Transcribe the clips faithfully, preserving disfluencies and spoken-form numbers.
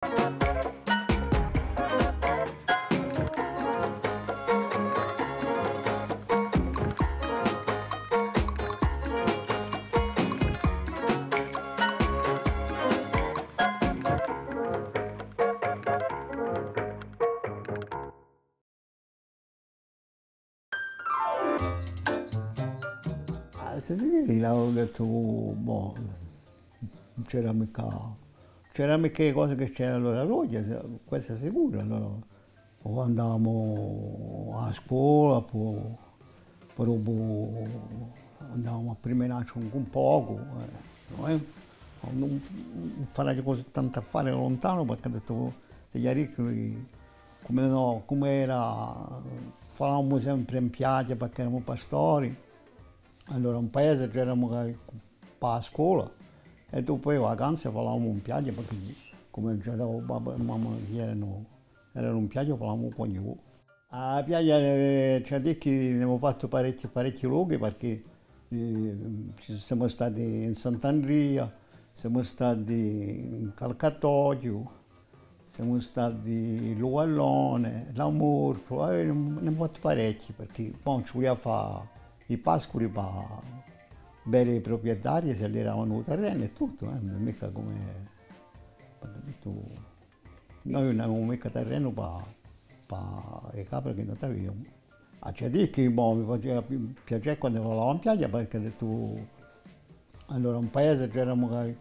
Ah, sì, sì, l'aghju dettu, bò, ùn c'era micca, ùn c'era micca e cose chì c'era allora oghje, questu hè sicuru, allora. O andavamu à a scola, po, po dopu andavamu à primenaccia un, un pocu, eh, nò, eh. Ùn, ùn, ùn facia cusì tantu affare luntanu, perchè aghju dettu, ti dicu chì, cum'è nò, cum'è era, falavamu sempre in piaghja, perchè eramu pastori, allora in paese c'eramu chè, pà a scola, è dopu e vacanze falavamu in piaghja, perchè cum'è c'era babbu è mamma chì eranu, eranu in piaghja, falavamu cù ognunu. A piaghja, eh, ci hè da dì chì n'emu fattu parechji, parechji lochi, perchè, eh, ci semu stati in Sant'Andria, semu stati in Calcatoghju, semu stati in Lu Vallone, Lamortu, eh, n'emu fattu parechji, perchè, bon, ci vulia à fà i pasculi pà vede i pruprietarii s'elli eravanu u terrenu è tuttu, eh, ùn hè micca cum'è, tuttu. Noi ùn aviamu micca terrenu pà, pà e capre chì no t'aviamu. Ah, ci hè da dì chì, bò, mi facia pi-, piacè quandu falava in piaghja, perchè aghju dettu, allora, in paese c'eramu chè,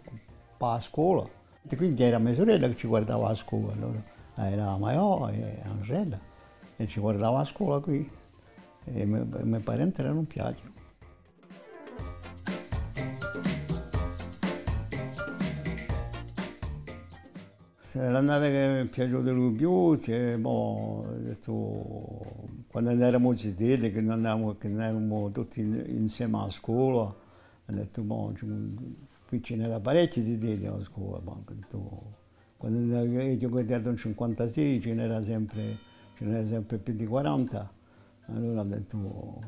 pà a scola. È quì c'era me surella chì ci guardava à a scola, allora. Era a maiò è Angela, è ci guardava à a scola quì. È i me, i me parenti eranu in piaghja. Sì, l'annata chì m'hè piaciuta di più, ci hè, bò, aghju dettu, quandu eramu zitelli, chì no andavamu, chì no eramu tutti in-, inseme à a scola, aghju dettu, bò, ci, quì ci n'era parechji zitelli à a scola, bò, aghju dettu, quandu eiu aghju ghjucatu in cinquantasei, ci n'era sempre, ci n'era sempre più di quaranta, allora aghju dettu,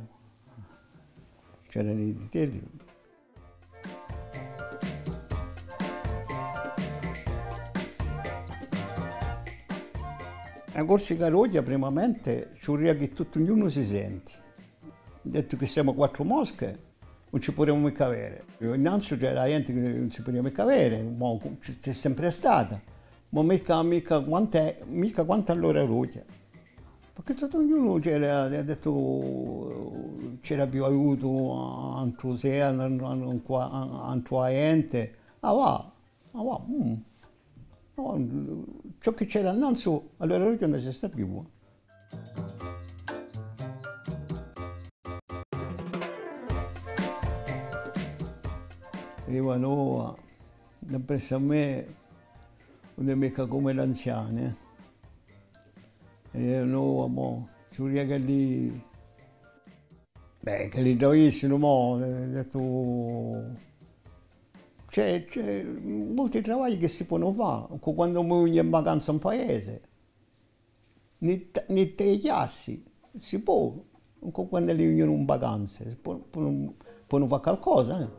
c'eranu i zitelli. A Corsica d'oghje, primamente, ci vuleria chì tuttu ognunu si senti. Dettu chì semu quattru mosche, ùn ci pudemu micca vede. Innanzu c'era ghjente chì ùn si pudia micca vede, ma ci, ci hè sempre stata. Ma micca, micca quant'è, micca quant'è allora d'oghje. Perchè tuttu ognunu c'era, hà dettu, c'era più aiutu, antrusè, an-, an-, an-, antr'è a ghjente. Ah, và, ah, và, mm. Ah, và, ciò chì c'era innanzu, allora oghje ùn ci stà più. Riva nova, d'appressu à mè, ùn hè micca cum'è l'anziani, eh. È allora, bò, ci vulia chì li, bè, chì li travagliassinu, mò, eh, dettu, ci hè, ci hè molti travagli chì si ponu fà, ancu quandu ùn vene in vacanza in paese. Ni, ni te chjassi, si pò, ancu quandu li venenu in vacanze, si pò, pò, ponu fà calcosa, eh.